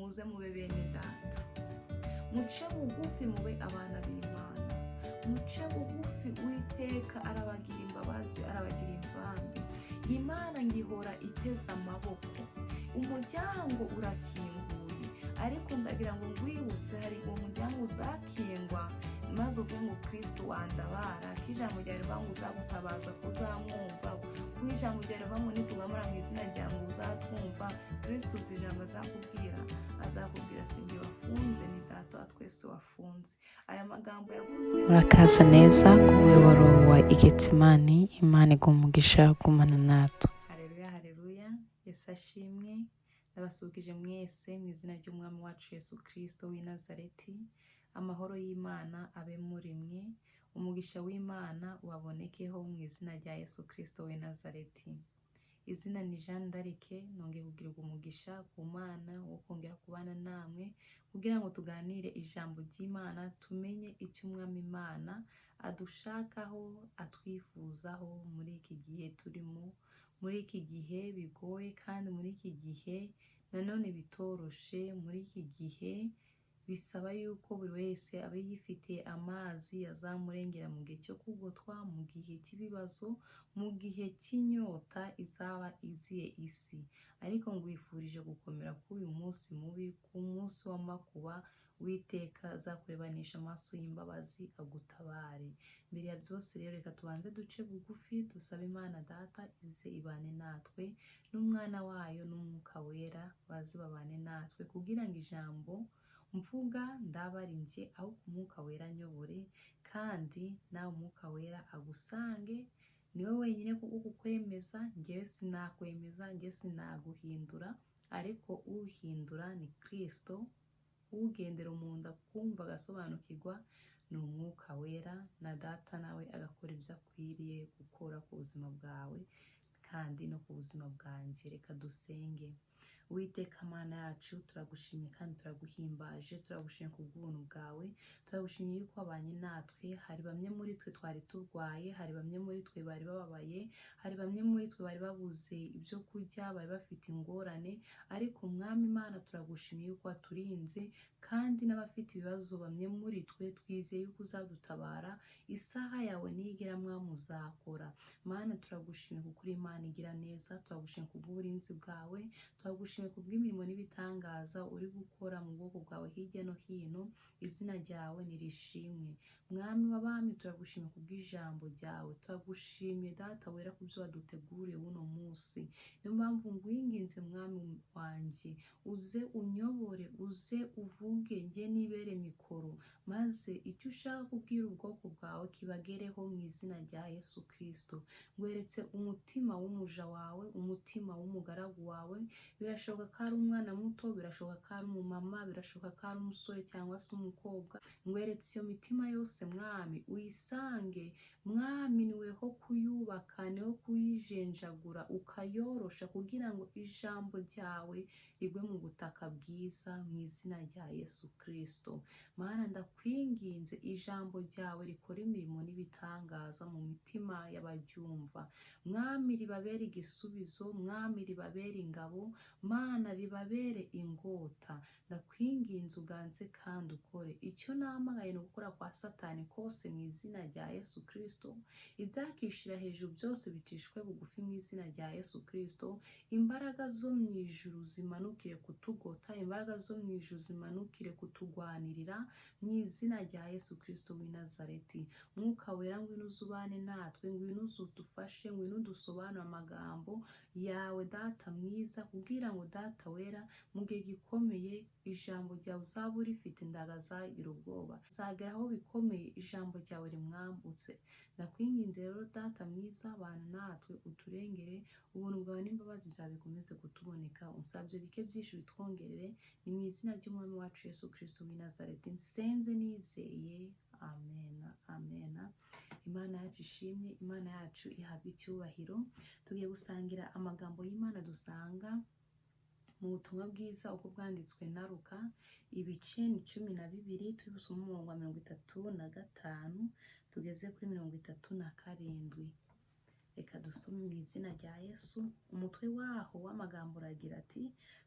Nimuze mube bene Data, muce bugufi mube abana b'Imana, muce bugufi. Uwiteka arabagira imbabazi, arabagira imvambi. Imana ngihora iteze amaboko, umuryango urakinguye. Ariko ndagira ngo ngwibutse, hari uwo muryango uzakingwa maze uvuge ngo: "Kirisito wandabara," ko ijambo ryawe rivuga ngo uzagutabaza, kuzamwumva, ko ijambo ryawe rivuga ngo nitugamura mu izina ryawe ngo uzatwumva. Kirisito, uzi ijambo azakubwira? Azakubwira: "Si njye wafunze, ni Data wa twese wafunze." Aya magambo yavuzwe. Murakaza neza ku muyoboro wa Igetsimani. Imana iguha umugisha, gumana natwe. Hareruya, hareruya, Yesu ashimwe. Ndabasukije mwese mu izina ry'Umwami wacu Yesu Kirisito w'i Nazareti. Amahoro y'Imana abe muri mwe, umugisha w'Imana ubabonekeho mu izina rya Yesu Kirisito w'i Nazareti. Izina ni Jeanne d'Arc. Nongeye kugirirwa umugisha ku Mana wo kongera kubana namwe kugira ngo tuganire ijambo ry'Imana, tumenye icyo Umwami Imana adushakaho, atwifuzaho muri iki gihe turimo, muri iki gihe bigoye kandi muri iki gihe nanone bitoroshe, muri iki gihe bisaba yuko buri wese aba yifitiye amazi azamurengera mu gihe cyo kugotwa, mu gihe cy'ibibazo, mu gihe cy'inyota izaba iziye isi. Ariko ngwifurije gukomera k'uyu munsi mubi, ku munsi w'amakuba. Uwiteka azakurebanisha amaso y'imbabazi, agutabare. Mbere ya byose rero, reka tubanze duce bugufi, dusabe Imana Data ize ibane natwe, n'Umwana wayo n'Umwuka Wera baze babane natwe, kugira ngo ijambo mvuga ndaba ari njye, aho Umwuka Wera anyobore, kandi nawe Umwuka Wera agusange. Niwe wenyine kuko kukwemeza, njyewe sinakwemeza, njye sinaguhindura, ariko uhindura ni Kirisito. Ugendera umuntu akumva agasobanukirwa ni Umwuka Wera, na Data nawe agakora ibyo akwiriye gukora ku buzima bwawe kandi no ku buzima bwanjye. Reka dusenge. Uwiteka Mana yacu, turagushimye kandi turaguhimbaje. Turagushimye ku bw'ubuntu bwawe, turagushimye yuko wabanye natwe. Hari bamwe muri twe twari turwaye, hari bamwe muri twe bari bababaye, hari bamwe muri twe bari babuze ibyo kurya, bari bafite ingorane, ariko Mwami Imana, turagushimye yuko waturinze. Kandi n'abafite ibibazo bamwe muri twe, twizeye yuko uzadutabara. Isaha yawe nigera, Mwami, uzakora. Mana, turagushimye kuko uri Imana igira neza. Turagushimye kubw'uburinzi bwawe, turagushimye kubw'imirimo n'ibitangaza uri gukora mu bwoko bwawe hirya no hino. Izina ryawe nirishimwe, Mwami w'abami. Turagushimye kubw'ijambo ryawe, turagushimye Data Wera ku byo waduteguriye uno munsi. Niyo mpamvu ngwinginze, Mwami wanjye, uze unyobore, uze uvuge, njye nibere mikoro, maze icyo ushaka kubwira ubwoko bwawe kibagereho mu izina rya Yesu Kirisito. Ngweretse umutima w'umuja wawe, umutima w'umugaragu wawe. Birashoboka ko ari umwana muto, birashoboka ko ari umumama, birashoboka ko ari umusore cyangwa se umukobwa. Ngweretse iyo mitima yose, Mwami, uyisange. Mwami, niweho kuyubaka, niho kuyijenjagura, ukayorosha kugira ngo ijambo ryawe rigwe mu butaka bwiza mu izina rya Yesu Kirisito. Mana, ndakwinginze, ijambo ryawe rikora imirimo n'ibitangaza mu mitima y'abaryumva. Mwami, ribabere igisubizo. Mwami, ribabere ingabo. Mana, ribabere ingota. Ndakwinginze, uganze kandi ukore. Icyo namagaye ni ugukora kwa Satani kose mu izina rya Yesu Kirisito. Ibyakishira hejuru byose bicishwe bugufi mu izina rya Yesu Kirisito. Imbaraga zo mu ijuru zimanukire kutugota, imbaraga zo mu ijuru zimanukire kutugwanirira mu izina rya Yesu Kirisito w'i Nazareti. Mwuka Wera, ngwino uzubane natwe, ngwino uzudufashe, ngwino udusobanure amagambo yawe, Data mwiza, kugira ngo Data Wera, mu gihe gikomeye ijambo ryawe uzaba urifite, ndagazagira ubwoba. Zagera aho bikomeye, ijambo ryawe rimwambutse. Ndakwinginze rero, Data mwiza, abantu natwe uturengere. Ubuntu bwawe n'imbabazi byawe bikomeze kutuboneka. Unsabye bike, byinshi bitwongerere. Ni mu izina ry'Umwami wacu Yesu Kirisito w'i Nazareti nsenze nizeye. Amena, amena. Imana yacu ishimye, Imana yacu ihabwa icyubahiro. Tugiye gusangira amagambo y'Imana dusanga mu butumwa bwiza uko bwanditswe na Luka, ibice ni 12. Turi busome umurongo wa 35 tugeze kuri 37. Reka dusome mu izina rya Yesu. Umutwe waho w'amagambo uragira ati: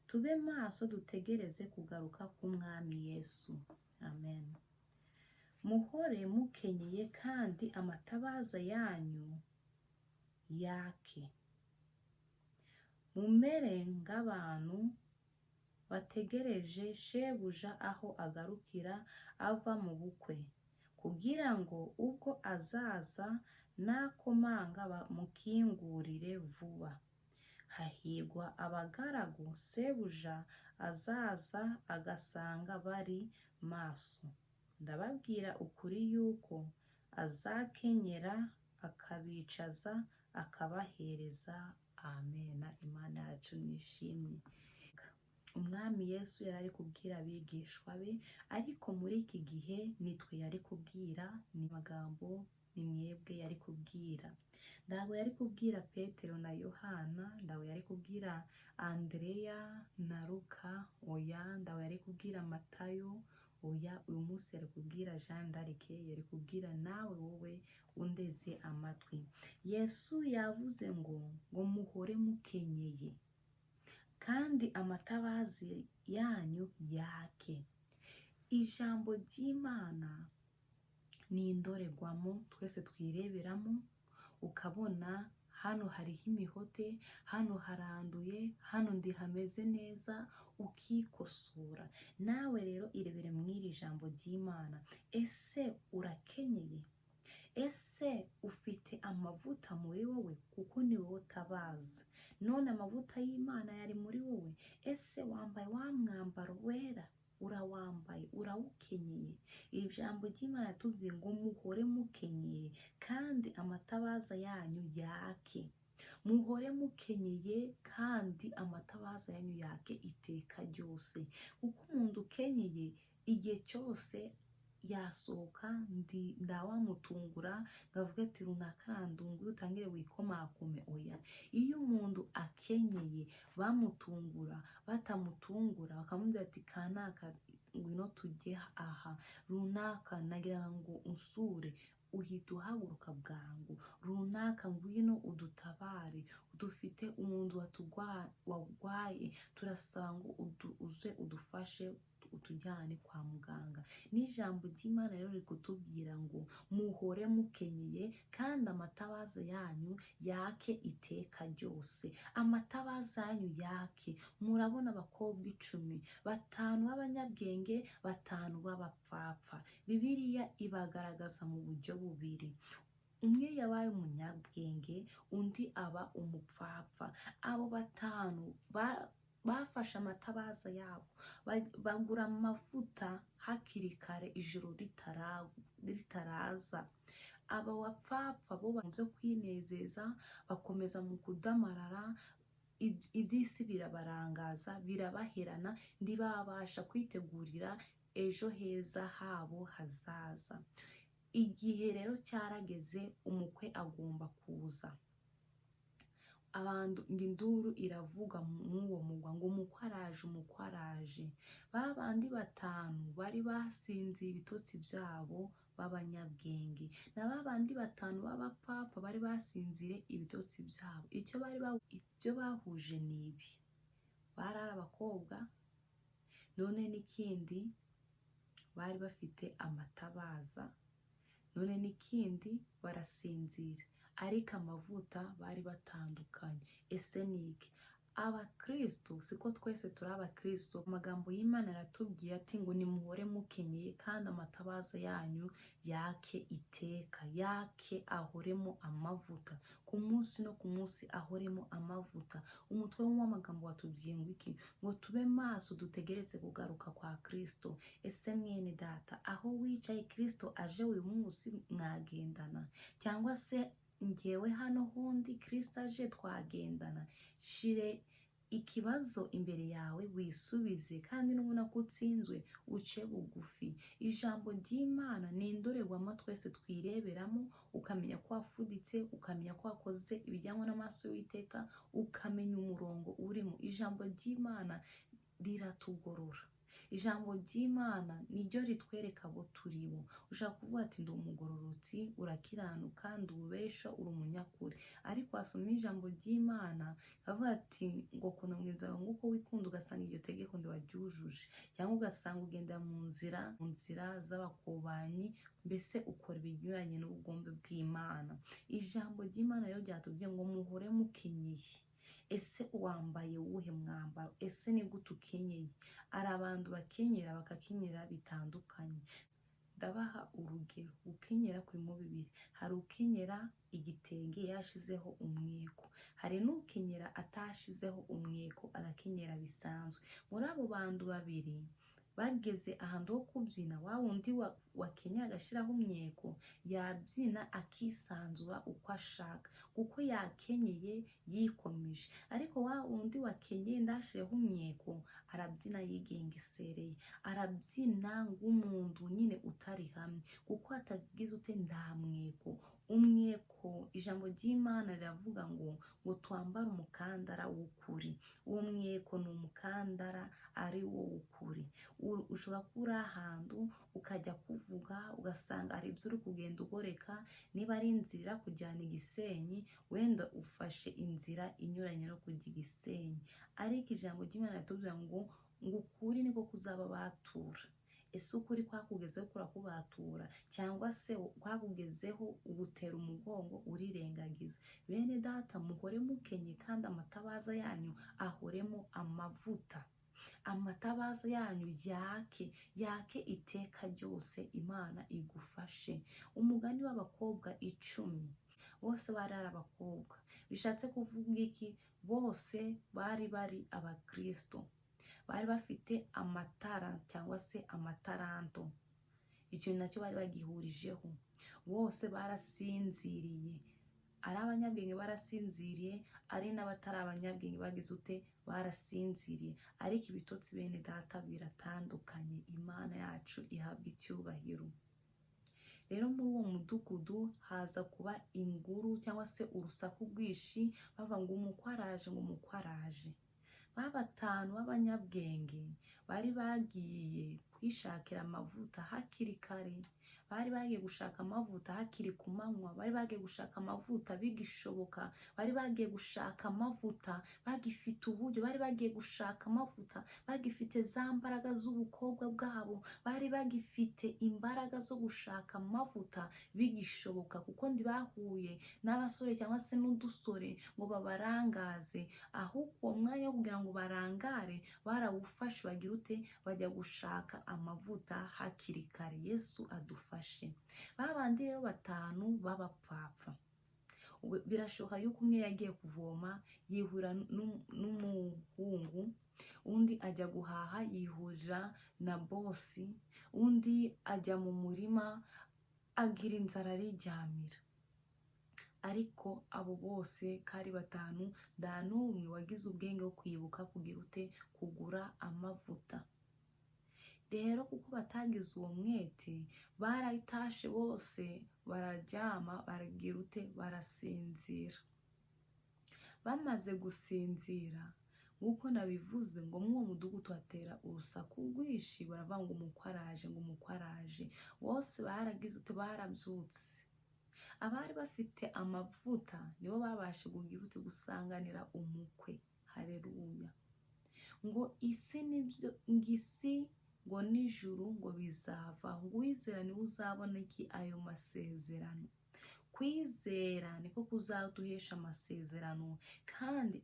Tube maso, dutegereze kugaruka k'Umwami Yesu. Amen. Muhore mukenyeye kandi amatabaza yanyu yake. Mumere nk'abantu bategereje shebuja aho agarukira ava mu bukwe, kugira ngo ubwo azaza nakomanga bamukingurire vuba. Hahigwa abagaragu sebuja azaza agasanga bari maso. Ndababwira ukuri yuko azakenyera akabicaza akabahereza. Amena. Imana yacu nishimye. Umwami Yesu yari ari kubwira abigishwa be, ariko muri iki gihe nitwe yari kubwira. Ni amagambo ni mwebwe yari kubwira. Ntabwo yari kubwira Petero na Yohana, ntabwo yari kubwira Andereya na Luka, oya. Ntabwo yari kubwira Matayo, oya. Uyu munsi yari kubwira Jean d'Arc, yari kubwira nawe wowe undeze amatwi. Yesu yavuze ngo muhore mukenyeye kandi amatabazi yanyu yake. Ijambo ry'Imana ni indorerwamo twese twireberamo, ukabona hano hariho imihote, hano haranduye, hano ndi hameze neza, ukikosora. Nawe rero irebere mu iri jambo ry'Imana. Ese urakenyeye? Ese ufite amavuta muri wowe? Kuko ni wowe utabaza. None amavuta y'Imana yari muri wowe? Ese wambaye wa mwambaro wera? Urawambaye? Urawukenyeye? Iri jambo ry'Imana tubwiye ngo muhore mukenyeye kandi amatabaza yanyu yake. Muhore mukenyeye kandi amatabaza yanyu yake iteka ryose, kuko umuntu ukenyeye igihe cyose yasohoka ndi ndawamutungura ngo avuge ati runaka arandunguye, utangire wikomakome. Oya, iyo umuntu akenyeye bamutungura batamutungura, bakamubwira ati kanaka ngwino tujye aha, runaka nagira ngo unsure, uhita uhaguruka bwangu. Runaka ngwino udutabare, dufite umuntu warwaye, turasaba ngo uze udufashe utujyane kwa muganga. N'ijambo ry'Imana rero riri kutubwira ngo muhore mukenyeye kandi amatabaza yanyu yake iteka ryose. Amatabaza yanyu yake. Murabona abakobwa 10, batanu b'abanyabwenge, batanu b'abapfapfa. Bibiliya ibagaragaza mu buryo bubiri: umwe yabaye umunyabwenge, undi aba umupfapfa. Abo batanu bafashe amatabaza yabo, bagura amavuta hakiri kare ijoro ritaraza. Aba bapfapfa bo mu byo kwinezeza, bakomeza mu kudamarara, iby'isi birabarangaza, birabaherana, ntibabasha kwitegurira ejo heza habo hazaza. Igihe rero cyarageze, umukwe agomba kuza. Abantu ngo induru iravuga mw'uwo mugwa ngo umukwe araje, umukwe araje. Ba bandi batanu bari basinziye ibitotsi byabo b'abanyabwenge na ba bandi batanu b'abapfapfa bari basinzire ibitotsi byabo, icyo bari ibyo bahuje ni ibi: bari ari abakobwa, none n'ikindi bari bafite amatabaza, none n'ikindi barasinzira, ariko amavuta bari batandukanye. Ese ni iki? Abakristo siko twese turi abakristo. Amagambo y'Imana aratubwiye ati ngo nimuhore mukenyeye kandi amatabaza yanyu yake iteka, yake, ahoremo amavuta ku munsi no ku munsi, ahoremo amavuta. Umutwe w'amagambo watubwiye ngo iki? Ngo tube maso dutegereze kugaruka kwa Kristo. Ese mwene data, aho wicaye, Kristo aje uyu munsi mwagendana? Cyangwa se ngewe hano hundi, Kristo aje twagendana? Shire ikibazo imbere yawe wisubize, kandi nubona ko utsinzwe uce bugufi. Ijambo ry'Imana ni indorerwamo twese twireberamo, ukamenya ko wafuditse, ukamenya ko wakoze ibijyanywe n'amaso y'Uwiteka, ukamenya umurongo urimo. Ijambo ry'Imana riratugorora. Ijambo ry'Imana niryo ritwereka abo turi bo. Ushobora kuvuga ati ndi umugororotsi, urakiranuka, ndubesha, uri umunyakuri, ariko wasoma ijambo ry'Imana kavuga ati ngo kunda mugenzi wawe nk'uko wikunda, ugasanga iryo tegeko ntiwaryujuje, cyangwa ugasanga ugendera mu nzira z'abakobanyi, mbese ukora ibinyuranye n'ubugombe bw'Imana. Ijambo ry'Imana rero ryatubwiye ngo muhore mukenyeye. Ese wambaye uwuhe mwambaro? Ese ni gute ukenyeye? Hari abantu bakenyera, bakakenyera bitandukanye. Ndabaha urugero: gukenyera kurimo bibiri. Hari ukenyera igitenge yashizeho umweko, hari n'ukenyera atashizeho umweko, agakenyera bisanzwe. Muri abo bantu babiri bageze ahantu ho kubyina, wa wundi wakenyera agashyiraho umweko yabyina akisanzura uko ashaka, kuko yakenyeye yikomeje. Ariko wa wundi wakenyeye ndashireho umweko arabyina yigengesereye, arabyina nk'umuntu nyine utari hamwe, kuko atagize ute? Nta mweko. Umweko, ijambo ry'Imana riravuga ngo twambare umukandara w'ukuri. Uwo mweko ni umukandara ari wo w'ukuri. Ushobora kuba uri ahantu ukajya kuvuga, ugasanga hari ibyo uri kugenda ugoreka. Niba ari inzira irakujyana Igisenyi, wenda ufashe inzira inyuranye no kujya Igisenyi, ariko ijambo ry'Imana riratubwira ngo ukuri niko kuzaba batura. Ese ukuri kwakugezeho kurakubatura, cyangwa se kwakugezeho ugutera umugongo urirengagiza? Bene data, muhore mukenye, kandi amatabaza yanyu ahoremo amavuta, amatabaza yanyu yake, yake iteka ryose. Imana igufashe. Umugani w'abakobwa 10, bose bari ari abakobwa, bishatse kuvuga iki? Bose bari bari abakristo, bari bafite amatara cyangwa se amataranto. Icyo nacyo bari bagihurijeho, bose barasinziriye. Ari abanyabwenge barasinziriye, ari n'abatari abanyabwenge bagize ute? Barasinziriye. Ariko ibitotsi, bene data, biratandukanye. Imana yacu ihabwa icyubahiro. Rero muri uwo mudugudu haza kuba inguru cyangwa se urusaku rwinshi, bavuga ngo umukwe araje, ngo umukwe araje. Ba batanu b'abanyabwenge bari bagiye kwishakira amavuta hakiri kare, bari bagiye gushaka amavuta hakiri ku manywa, bari bagiye gushaka amavuta bigishoboka, bari bagiye gushaka amavuta bagifite uburyo, bari bagiye gushaka amavuta bagifite za mbaraga z'ubukobwa bwabo, bari bagifite imbaraga zo gushaka amavuta bigishoboka, kuko ntibahuye n'abasore cyangwa se n'udusore ngo babarangaze. Ahubwo uwo mwanya wo kugira ngo barangare barawufashe, bagira ute? Bajya gushaka amavuta hakiri kare. Yesu adufashe. Ba bandi rero batanu b'abapfapfa, birashoboka yuko umwe yagiye kuvoma yihura n'umuhungu, undi ajya guhaha yihurira na bosi, undi ajya mu murima agira inzara ariryamira. Ariko abo bose kari batanu, nta n'umwe wagize ubwenge bwo kwibuka kugira ute? Kugura amavuta. Rero kuko batagize uwo mwete, barayitashe bose bararyama, baragira ute? Barasinzira. Bamaze gusinzira, nk'uko nabivuze, ngo muri uwo mudugudu hatera urusaku rwinshi, baravuga ngo umukwe araje, ngo umukwe araje. Bose baragize ute? Barabyutse. Abari bafite amavuta nibo babashe kugira ute? Gusanganira umukwe. Hareruya! Ngo isi nibyo, ngo isi ngo n'ijuru ngo bizava, ngo uwizera niwe uzabona iki? Ayo masezerano. Kwizera niko kuzaduhesha amasezerano, kandi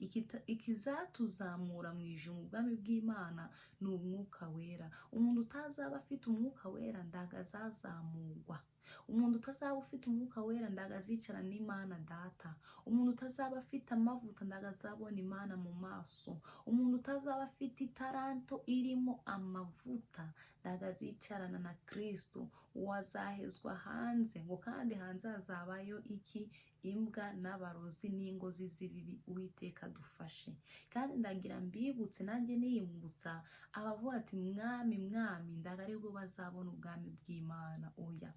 ikizatuzamura mu ijuru mu bwami bw'Imana ni Umwuka Wera. Umuntu utazaba afite Umwuka Wera ndago azazamurwa. Umuntu utazaba ufite Umwuka Wera ndago azicara n'Imana Data. Umuntu utazaba afite amavuta ndago azabona Imana mu maso. Umuntu utazaba afite itaranto irimo amavuta ndago azicarana na Kristo. Uwo azahezwa hanze, ngo kandi hanze hazabayo iki? Imbwa n'abarozi n'ingozi z'ibibi. Uwiteka dufashe. Kandi ndagira mbibutse, nanjye niyibutsa, abavuga ati mwami, mwami, ndago aribwo bazabona ubwami bw'Imana. Oya.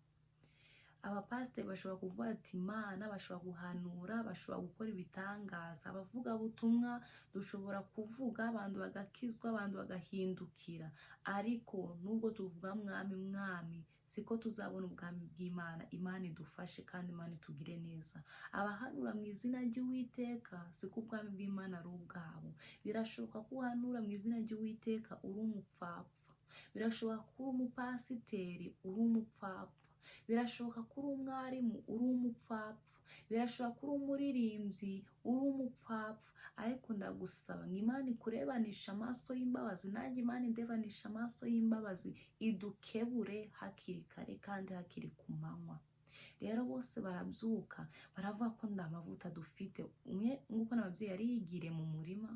Abapasiteri bashobora kuvuga ati Imana, bashobora guhanura, bashobora gukora ibitangaza, abavugabutumwa dushobora kuvuga abantu bagakizwa, abantu bagahindukira, ariko nubwo tuvuga mwami mwami, siko tuzabona ubwami bw'Imana. Imana idufashe kandi Imana itugire neza. Abahanura mu izina ry'Uwiteka siko ubwami bw'Imana ari ubwabo. Birashoboka ko uhanura mu izina ry'Uwiteka uri umupfapfa, birashoboka ko uri umupasiteri uri umupfapfa, birashoboka ko uri umwarimu uri umupfapfa, birashoboka ko uri umuririmbyi uri umupfapfa. Ariko ndagusaba ngo Imana ikurebanishe amaso y'imbabazi, nanjye Imana indebanishe amaso y'imbabazi, idukebure hakiri kare kandi hakiri ku manywa. Rero bose barabyuka baravuga ko nta mavuta dufite. Umwe nk'uko n'ababyeyi yari yigiriye mu murima,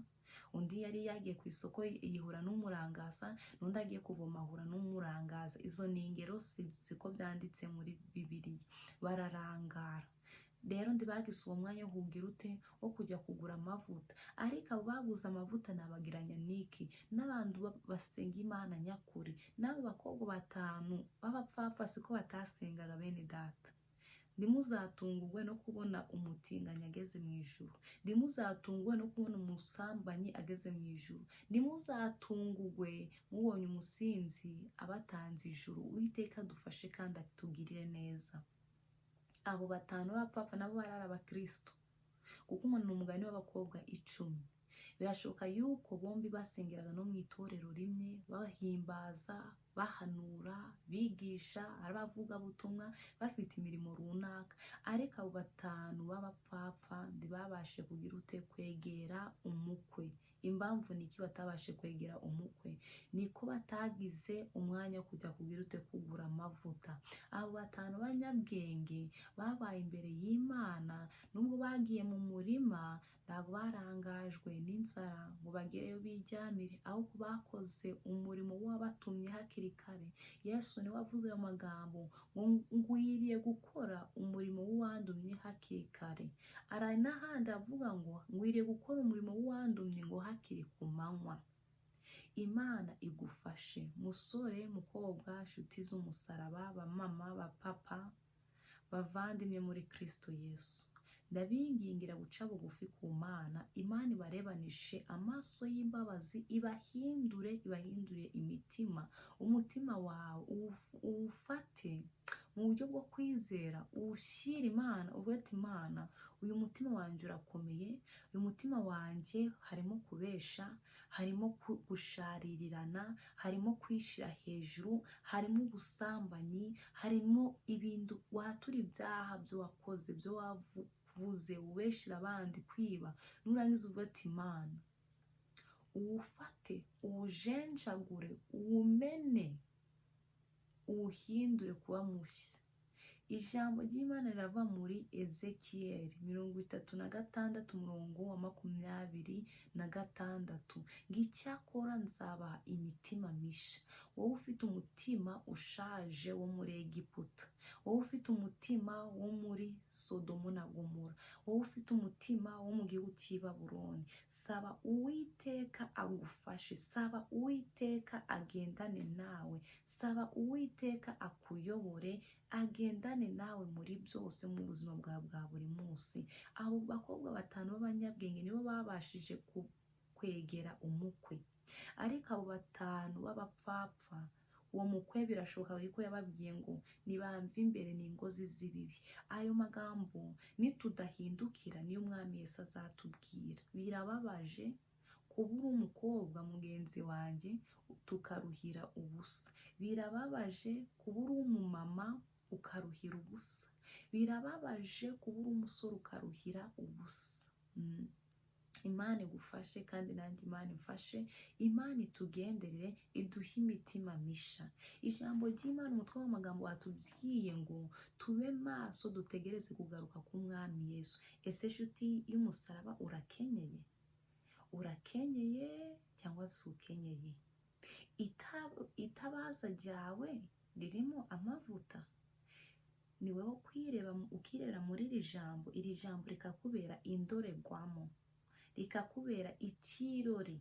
undi yari yagiye ku isoko yihura n'umurangaza, n'undi agiye kuvoma ahura n'umurangaza. Izo ni ingero, siko byanditse muri Bibiliya. Bararangara rero, ntibagize uwo mwanya wo kugira ute, wo kujya kugura amavuta. Ariko abo baguze amavuta nabagiranya niki? N'abantu basenga Imana nyakuri. N'abo bakobwa batanu b'abapfapfa siko batasengaga. Bene data, ntimuzatungurwe no kubona umutinganyi ageze mu ijuru, ntimuzatungurwe no kubona umusambanyi ageze mu ijuru, ntimuzatungurwe mubonye umusinzi abatanze ijuru. Uwiteka adufashe kandi atugirire neza. Abo batanu b'abapfapfa nabo bari abakristo, kuko umuntu ni umugani w'abakobwa 10. Birashoboka yuko bombi basengeraga no mu itorero rimwe, bahimbaza, bahanura, bigisha, ari abavugabutumwa, bafite imirimo runaka. Ariko abo batanu b'abapfapfa ntibabashe kugira ute, kwegera umukwe. Impamvu ni iki batabashe kwegera umukwe? Niko batagize umwanya wo kujya kugira ute, kugura amavuta. Abo batanu b'abanyabwenge babaye imbere y'Imana, nubwo bagiye mu murima, ntabwo barangajwe n'inzara ngo bagereyo biryamire, ahubwo bakoze umurimo w'abatumye hakiri kare. Yesu niwe wavuze ayo magambo ngo ngwiriye gukora umurimo w'uwandumye hakiri kare. Hari n'ahandi avuga ngo ngwiriye gukora umurimo w'uwandumye ngo hakiri ku manywa. Imana igufashe, musore, mukobwa, nshuti z'umusaraba, bamama, bapapa, bavandimwe muri Kristo Yesu, ndabingingira guca bugufi ku Mana. Imana ibarebanishe amaso y'imbabazi, ibahindure, ibahindure imitima. Umutima wawe uwufate mu buryo bwo kwizera, uwushyire Imana, uvuge ati Imana, uyu mutima wanjye urakomeye, uyu mutima wanjye harimo kubesha, harimo gusharirirana, harimo kwishyira hejuru, harimo ubusambanyi, harimo ibintu watura, ibyaha byo wakoze, byo wavuze, ubeshira abandi, kwiba. Nurangiza uvuge ati Imana, uwufate, uwujenjagure, uwumene, uwuhindure kuba mushya. Ijambo ry'Imana rirava muri Ezekiyeli 36 umurongo wa 26 ngo icyakora nzabaha imitima misha. Wowe ufite umutima ushaje wo muri Egiputa, wowe ufite umutima wo muri Sodomu na Gomora, wowe ufite umutima wo mu gihugu cy'i Babuloni, saba Uwiteka agufashe, saba Uwiteka agendane nawe, saba Uwiteka akuyobore, agendane nawe muri byose mu buzima bwawe bwa buri munsi. Abo bakobwa batanu b'abanyabwenge nibo babashije kwegera umukwe, ariko abo batanu b'abapfapfa, uwo mukwe birashoboka ko yababwiye ngo nibamve imbere, ni ingozi z'ibibi. Ayo magambo nitudahindukira niyo Umwami Yesu azatubwira. Birababaje kuba uri umukobwa mugenzi wanjye tukaruhira ubusa, birababaje kuba uri umumama ukaruhira ubusa, birababaje kuba uri umusore ukaruhira ubusa. Imana igufashe kandi nanjye Imana imfashe, Imana itugenderere, iduhe imitima misha. Ijambo ry'Imana, umutwe w'amagambo watubwiye ngo tube maso dutegereze kugaruka k'Umwami Yesu. Ese nshuti y'umusaraba, urakenyeye? Urakenyeye cyangwa se ukenyeye? Itabaza ryawe ririmo amavuta? Ni wowe kwireba, ukirebera muri iri jambo, iri jambo rikakubera indorerwamo, rikakubera ikirori.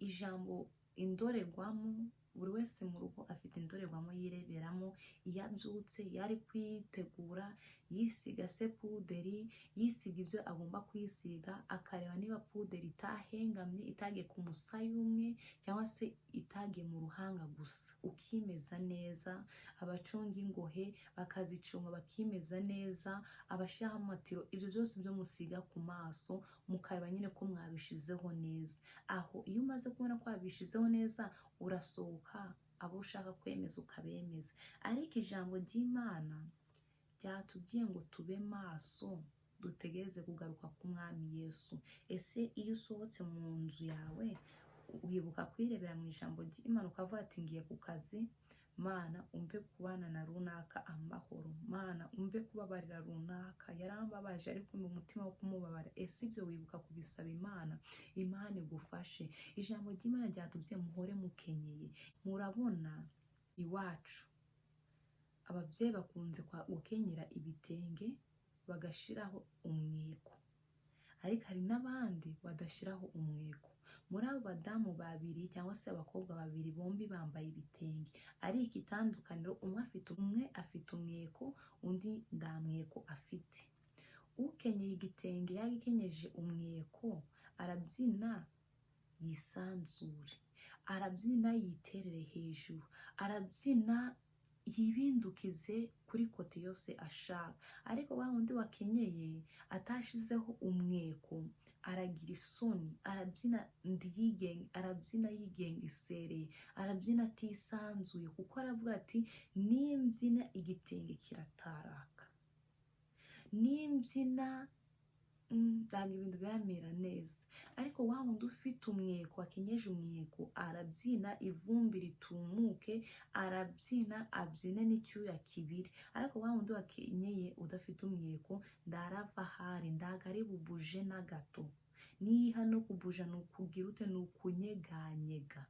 Ijambo Indorerwamo, buri wese mu rugo afite indorerwamo yireberamo iyo abyutse, iyo ari kwitegura, yisiga se puderi, yisiga ibyo agomba kwisiga, akareba niba puderi itahengamye, itagiye ku musaya umwe cyangwa se itagiye mu ruhanga gusa, ukimeza neza. Abacunga ingohe bakazicunga bakimeza neza, abashyiraho amatiro, ibyo byose byo musiga ku maso, mukareba nyine ko mwabishizeho neza. Aho iyo umaze kubona ko wabishizeho neza, urasohoka, abo ushaka kwemeza ukabemeza. Ariko ijambo ry'Imana ryatubwiye ngo tube maso, dutegereze kugaruka k'Umwami Yesu. Ese iyo usohotse mu nzu yawe, wibuka kwirebera mu ijambo ry'Imana, ukavuga ati: "Ngiye ku kazi, Mana umpe kubana na runaka amahoro, Mana umpe kubabarira runaka, yarambabaje ariko mu mutima wo kumubabara"? Ese ibyo wibuka kubisaba Imana? Imana igufashe. Ijambo ry'Imana ryatubwiye muhore mukenyeye. Murabona iwacu ababyeyi bakunze gukenyera ibitenge bagashiraho umweko, ariko hari n'abandi badashyiraho umweko. Muri abo badamu babiri cyangwa se abakobwa babiri, bombi bambaye ibitenge, ariko itandukaniro, umwe afite umweko, undi nta mweko afite. Ukenyeye igitenge yagikenyeje umweko arabyina yisanzure, arabyina yiterere hejuru, arabyina yibindukize kuri côté yose ashaka. Ariko wa wundi wakenyeye atashizeho umweko aragira isoni, arabyina ndiyigenge, arabyina yigengesereye, arabyina atisanzuye, kuko aravuga ati: "Nimbyina igitenge kirataraka, nimbyina ntabwo ibintu biramera neza." Ariko wa wundi ufite umweko, wakenyeje umweko, arabyina ivumbi ritumuke, arabyina abyine n'icyuya kibiri. Ariko wa wundi wakenyeye udafite umweko ndarava ahari, ndago ari bubuje na gato. Niha no kubuja ni ukugira ute? Ni ukunyeganyega.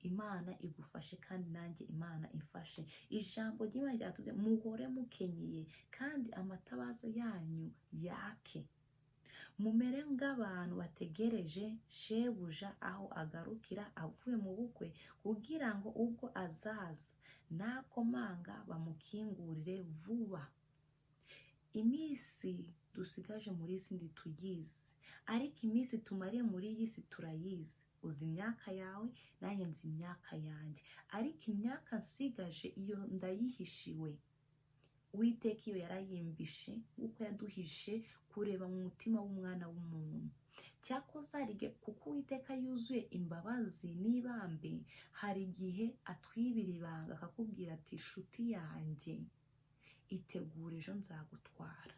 Imana igufashe kandi nanjye Imana imfashe. Ijambo ry'Imana ryatubwiye muhore mukenyeye kandi amatabaza yanyu yake, mumere nk'abantu bategereje shebuja aho agarukira avuye mu bukwe, kugira ngo ubwo azaza nakomanga bamukingurire vuba. Iminsi dusigaje muri iyi si ntituyizi, ariko iminsi tumariye muri iyi si turayizi. Uzi imyaka yawe, nanjye nzi imyaka yanjye, ariko imyaka nsigaje iyo ndayihishiwe. Uwiteka iyo yarayimbishe, kuko yaduhishe kureba mu mutima w'umwana w'umuntu. Cyakoze hari igihe, kuko Uwiteka yuzuye imbabazi n'ibambe, hari igihe atwibira ibanga akakubwira ati: "Shuti yanjye, itegure, ejo nzagutwara,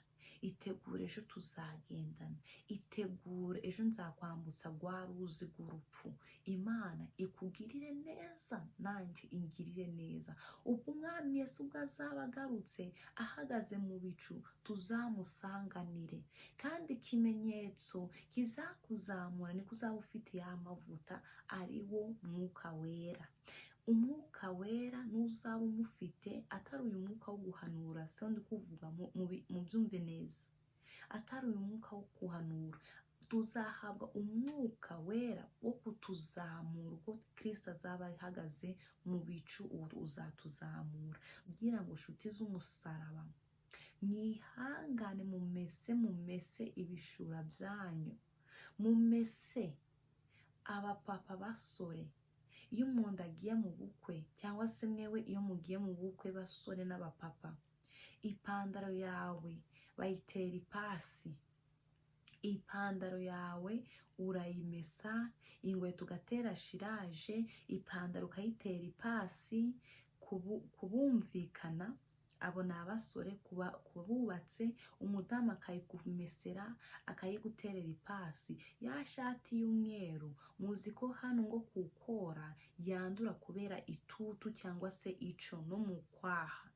itegure, ejo tuzagendana, itegure, ejo nzakwambutsa rwa ruzi rw'urupfu." Imana ikugirire neza, nanjye ingirire neza. Ubwo Umwami Yesu ubwo azaba agarutse ahagaze mu bicu, tuzamusanganire. Kandi ikimenyetso kizakuzamura niko uzaba ufite ya mavuta, ari wo Mwuka Wera. Umwuka Wera n'uzaba umufite, atari uyu mwuka wo guhanura, si ndi kuvuga, mubyumve neza, atari uyu mwuka wo guhanura. Tuzahabwa Umwuka Wera wo kutuzamura ubwo Kirisito azaba ahagaze mu bicu, ubu uzatuzamura. Kugira ngo nshuti z'umusaraba mwihangane, mumese, mumese ibishura byanyu, mumese. Abapapa, basore, iyo umuntu agiye mu bukwe, cyangwa se mwewe iyo mugiye mu bukwe, basore n'abapapa, ipantaro yawe bayitera ipasi, ipantaro yawe urayimesa, inkweto ugatera shiraje, ipantaro ukayitera ipasi. Kubumvikana abo ni abasore, ku bubatse, umudamu akayikumesera, akayiguterera ipasi. Ya shati y'umweru, muzi ko hano ngo kukora yandura kubera itutu cyangwa se ico no mu kwaha,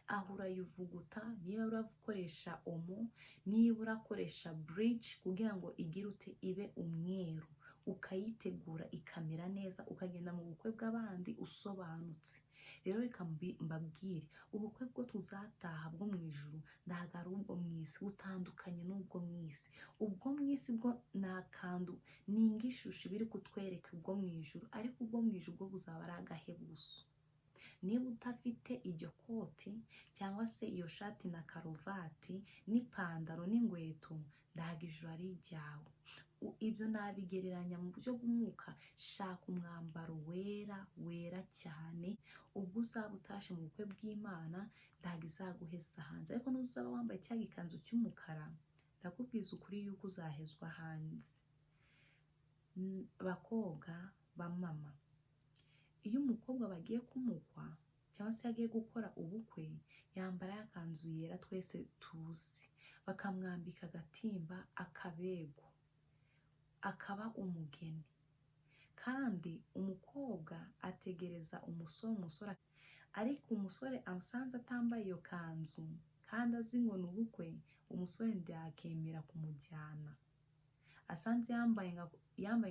aho urayivuguta, niba urakoresha Omo, niba urakoresha bleach, kugira ngo igire ute? Ibe umweru, ukayitegura ikamera neza, ukagenda mu bukwe bw'abandi usobanutse. Rero reka mbabwire, ubukwe bwo tuzataha bwo mu ijuru ntabwo ari ubwo mu isi, butandukanye n'ubwo mu isi. Ubwo mu isi bwo ni akantu, ni ng'ishusho biri kutwereka ubwo mu ijuru, ariko ubwo mu ijuru bwo buzaba ari agahebuzo. Niba udafite iryo koti cyangwa se iyo shati na karuvati n'ipantaro n'ingweto, ntabwo ijuru ari iryawe. Ibyo nabigereranya mu buryo bw'umwuka. Shaka umwambaro wera, wera cyane. Ubwo uzaba utashe mu bukwe bw'Imana, ntabwo izaguheza hanze. Ariko nuzaba wambaye cya gikanzu cy'umukara, ndakubwiza ukuri yuko uzahezwa hanze. Bakobwa ba mama, iyo umukobwa bagiye kumukwa cyangwa se agiye gukora ubukwe, yambara ya kanzu yera twese tuzi, bakamwambika agatimba, akabegwa, akaba umugeni. Kandi umukobwa ategereza umusore, umusore ariko umusore amusanze atambaye iyo kanzu kandi azi ngo ni ubukwe, umusore ntiyakemera kumujyana. Asanze yambaye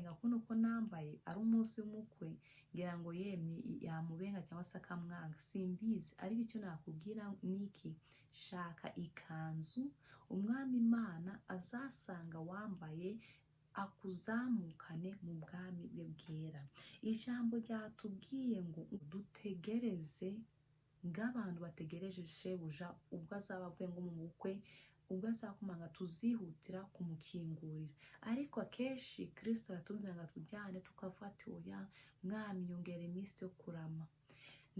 nka kuno ko nambaye, ari umunsi w'umukwe, ngira ngo yemye yamubenga cyangwa se akamwanga, simbizi. Ariko icyo nakubwira ni iki: shaka ikanzu Umwami Imana azasanga wambaye, akuzamukane mu bwami bwe bwera. Ijambo ryatubwiye ngo dutegereze nk'abantu bategereje shebuja ubwo azaba avuye ngo mu bukwe, ubwo azakomanga tuzihutira kumukingurira. Ariko akenshi Kirisito aratubwira ngo tujyane, tukavuga ati: "Oya Mwami, nyongera iminsi yo kurama."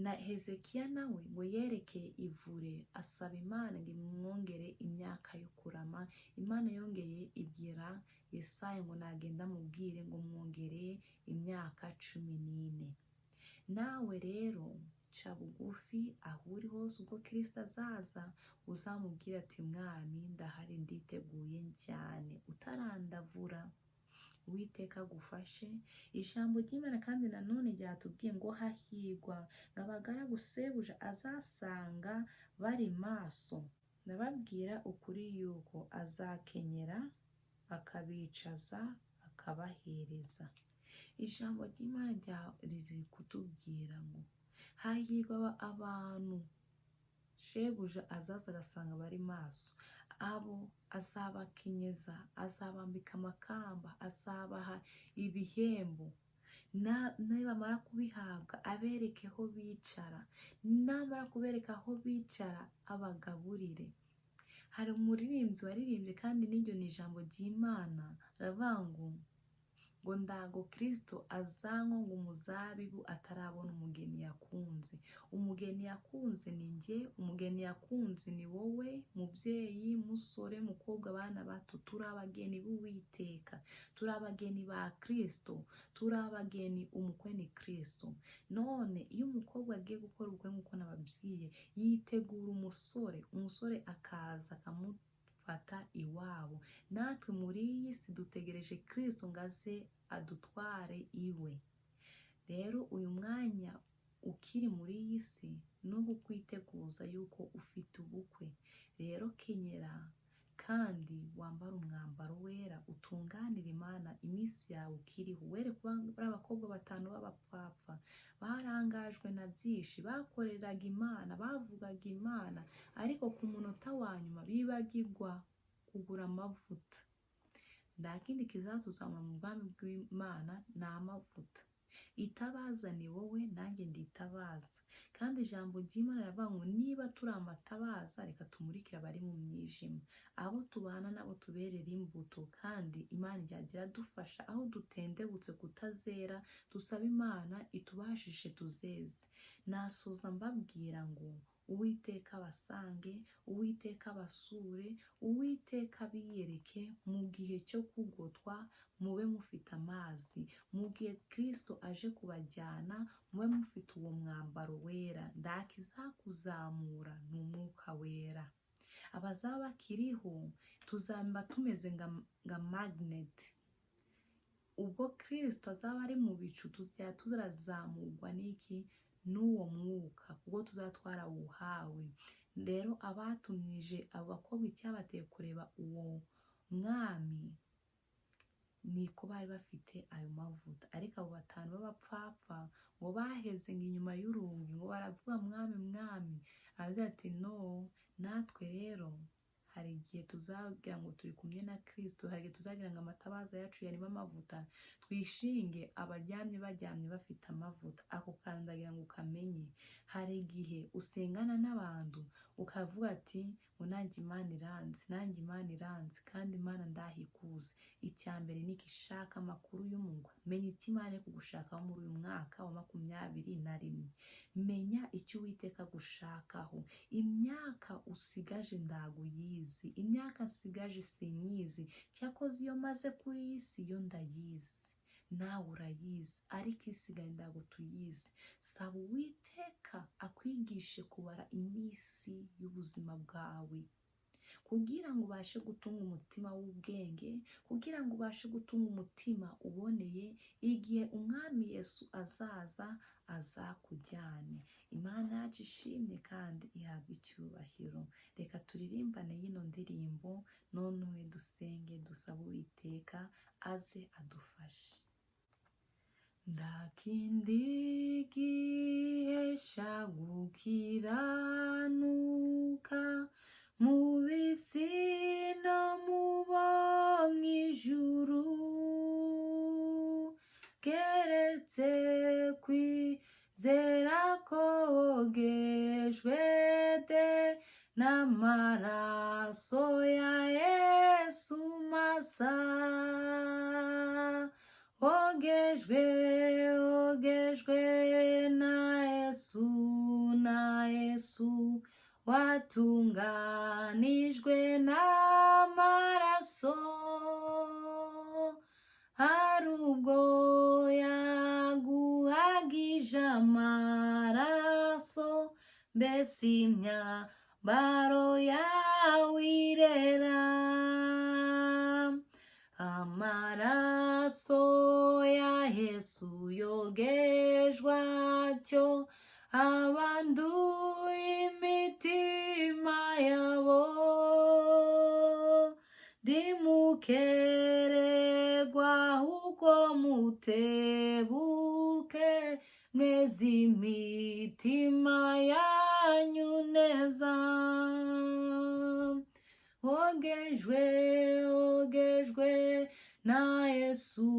Na Hezekiya nawe ngo yerekeye ivure, asaba Imana ngo imwongere imyaka yo kurama. Imana yongeye ibwira Yesaya ngo nagenda amubwire ngo mwongereye imyaka 14. Nawe rero ca bugufi aho uri hose, ubwo Kirisito azaza uzamubwira ati: "Mwami, ndahari, nditeguye cyane utarandavura." Uwiteka agufashe. Ijambo ry'Imana kandi nanone ryatubwiye ngo hahigwa ngo abagaragu sebuja azasanga bari maso. Ndababwira ukuri yuko azakenyera, akabicaza, akabahereza. Ijambo ry'Imana riri kutubwira ngo hahirwa abantu shebuja azaza agasanga bari maso. Abo azabakenyeza, azabambika amakamba, azabaha ibihembo. Nibamara kubihabwa, abereke aho bicara. Namara kubereka aho bicara, abagaburire. Hari umuririmbyi waririmbye, kandi n'iryo ni ijambo ry'Imana, aravuga ngo ndago Kirisito azanywa ngo umuzabibu atarabona umugeni yakunze. Umugeni yakunze ni njye, umugeni yakunze ni wowe, mubyeyi, musore, mukobwa, abana bato. Turi abageni b'Uwiteka, turi abageni ba Kirisito, turi abageni, umukwe ni Kirisito. None iyo umukobwa agiye gukora ubukwe, nk'uko nababwiye, yitegura umusore, umusore akaza akamufata iwabo. Natwe muri iyi si dutegereje Kirisito ngo aze adutware iwe. Rero uyu mwanya ukiri muri iyi si ni uwo kwiteguza yuko ufite ubukwe. Rero kenyera kandi wambare umwambaro wera, utunganire Imana iminsi yawe ukiriho. Were kuba ari abakobwa batanu b'abapfapfa barangajwe na byinshi, bakoreraga Imana, bavugaga Imana, ariko ku munota wa nyuma bibagirwa kugura amavuta. Nta kindi kizatuzamura mu bwami bw'Imana, ni amavuta. Itabaza ni wowe, nanjye nditabaza. Kandi ijambo ry'Imana riravuga ngo niba turi amatabaza, reka tumurikire abari mu mwijima, abo tubana nabo tuberera imbuto. Kandi Imana ijya dufasha aho dutendebutse kutazera, dusaba Imana itubashishe tuzeze. Nasoza mbabwira ngo Uwiteka abasange, Uwiteka abasure, Uwiteka abiyereke mu gihe cyo kugotwa, mube mufite amazi. Mu gihe Kirisito aje kubajyana, mube mufite uwo mwambaro wera. Ndakizakuzamura ni Umwuka Wera. Abazaba bakiriho tuzaba tumeze nka magnet. Ubwo Kirisito azaba ari mu bicu, tuzajya turazamurwa n'iki? N'uwo mwuka, kuko tuzaba twarawuhawe. Rero abatumije abo bakobwa, icyabateye kureba uwo mwami. Niko bari bafite ayo mavuta. Ariko abo batanu b'abapfapfa ngo baheze ngo inyuma y'urugi, ngo baravuga: "Mwami, mwami." Aravuga ati: "No." Natwe rero hari igihe tuzagira ngo turi kumwe na Kirisito, hari igihe tuzagira ngo amatabaza yacu yarimo amavuta, twishinge abaryamye baryamye bafite amavuta. Ako kantu ndagira ngo ukamenye. Hari igihe usengana n'abantu ukavuga ati ngo nanjye Imana iranzi, nanjye Imana iranzi, kandi Imana ndahikuze. Icya mbere ni ishaka amakuru y'umugwa. Menya icyo Imana iri kugushakaho muri uyu mwaka wa 21. Menya icyo Uwiteka agushakaho. Imyaka usigaje ndaguyizi, imyaka nsigaje sinyizi. Cyakoze iyo maze kuri iyi si yo ndayizi, nawe urayizi, ariko isigaye ntabwo tuyizi. Saba Uwiteka akwigishe kubara iminsi y'ubuzima bwawe, kugira ngo ubashe gutunga umutima w'ubwenge, kugira ngo ubashe gutunga umutima uboneye igihe Umwami Yesu azaza azakujyane. Imana yacu ishimye kandi ihabwa icyubahiro. Reka turirimbane yino ndirimbo, noneho dusenge, dusaba Uwiteka aze adufashe. Ndakindi gihesha gukiranuka mu bisi no mu bo mw'ijuru, keretse kwizera kogejwe de n'amaraso ya Yesu masa. Ogejwe, ogejwe na Yesu, na Yesu, watunganijwe n'amaraso. Hari ubwo yaguhagije amaraso, mbese imyambaro yawe irera? Amaraso ya Yesu yogejwe atyo abanduye imitima yabo. Ndimukererwa, ahubwo mutebuke, mweze imitima yanyu neza. Ogejwe, ogejwe na Yesu,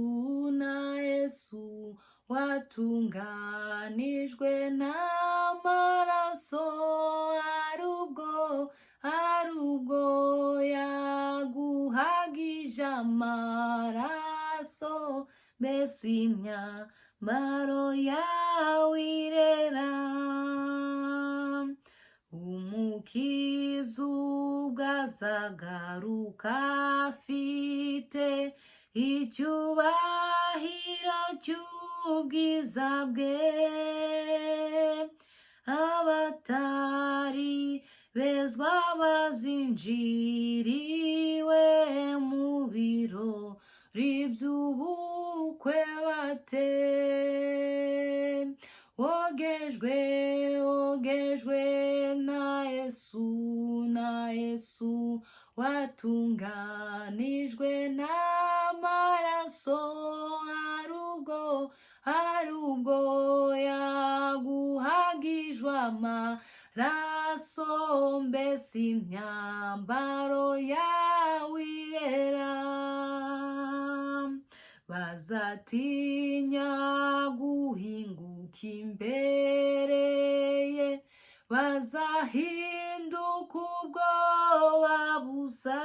na Yesu, watunganijwe n'amaraso. Hari ubwo, hari ubwo yaguhagije amaraso, mbese imyambaro yawe irera? Umukiza ubwo azagaruka afite icyubahiro cy'ubwiza bwe, abatari bezwa bazinjiriwe mu birori by'ubukwe bate? Ogejwe, ogejwe na Yesu, na Yesu, watunganijwe n'amaraso. Hari ubwo, hari ubwo yaguhagijwe amaraso, mbese imyambaro yawe irera? Bazatinya guhinguka imbere ye, bazahinduka ubwoba busa,